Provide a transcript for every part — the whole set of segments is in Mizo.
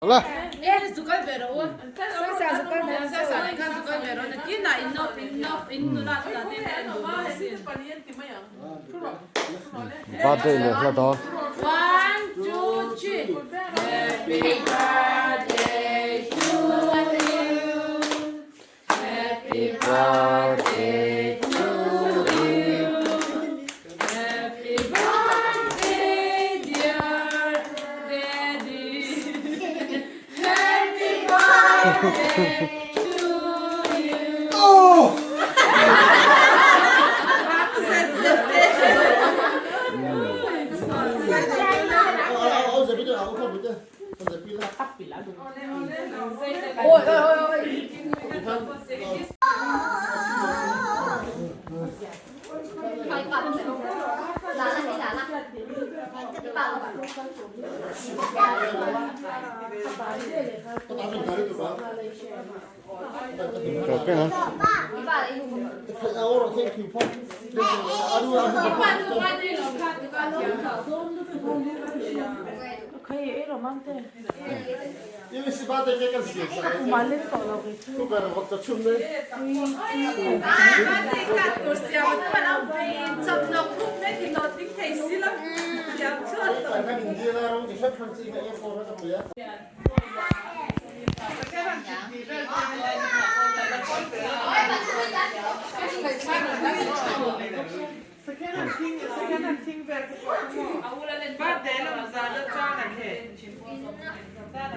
La. Birthday leh hla dawn. Happy birthday to you. Happy birthday dear daddy. Happy birthday to you.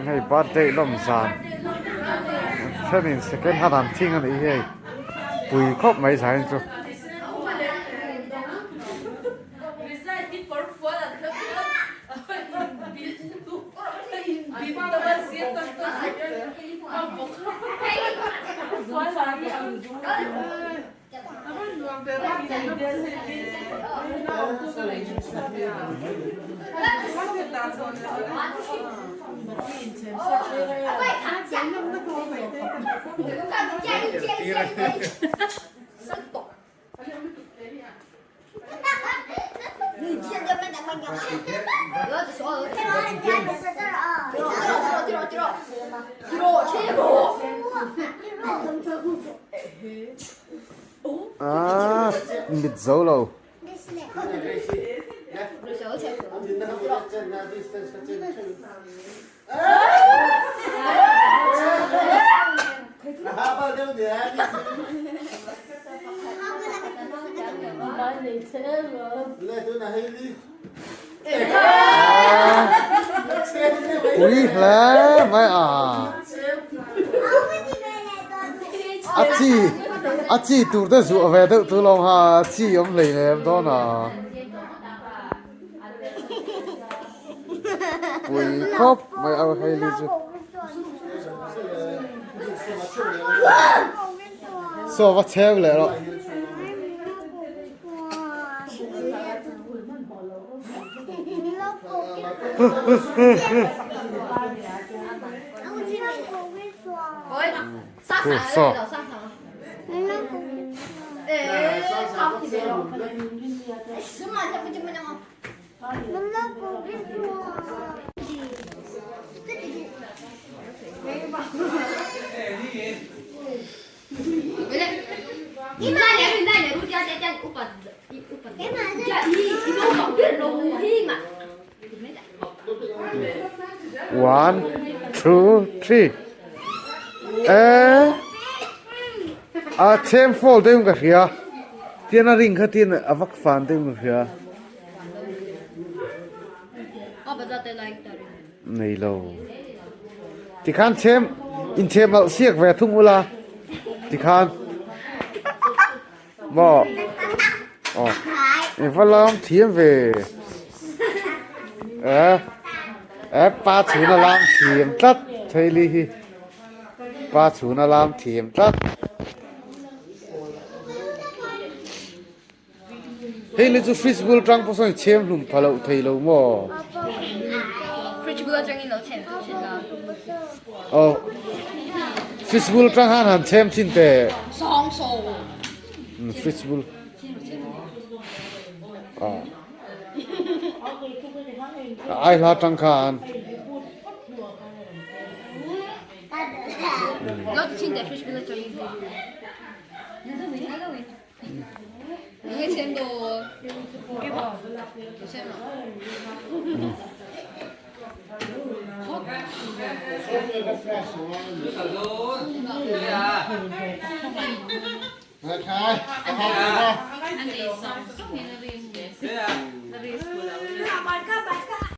Hei birthday lawm zan thenin second hand an thing a nih hi hei pui khawp mai zai chu. Ah, mit zo lo. Ui hle mai a. A chi a chi tur te zuah ve deuh tu lawng ha chi awm hlei nem dawn a. Pui khawp mai a hei li chu. Saw va chhem leh rawh. Saw. One, two, three. Eh, a chem fall deuh ka hria. Tian a ring kha tian a vak fan deuh ka hria. Nei lo. Tikhan chem in chem alh siak ve thung ula. Tikhan. Maw? Aw. I va lam thiam ve. Eh. Eh pa chhun a lam thiam tlat Hailey hi. Pa chhun a lam thiam tlat. Hailey chu fridge bul tang pawh sawn i chhem hlum pha loh thei lo maw? Fridge bul atangin lo chhem tawh thin la. Aw. Fridge bul tang han han chhem thin teh. Sawng sawng. Fridge bul. Aw. Ai hla tang khan.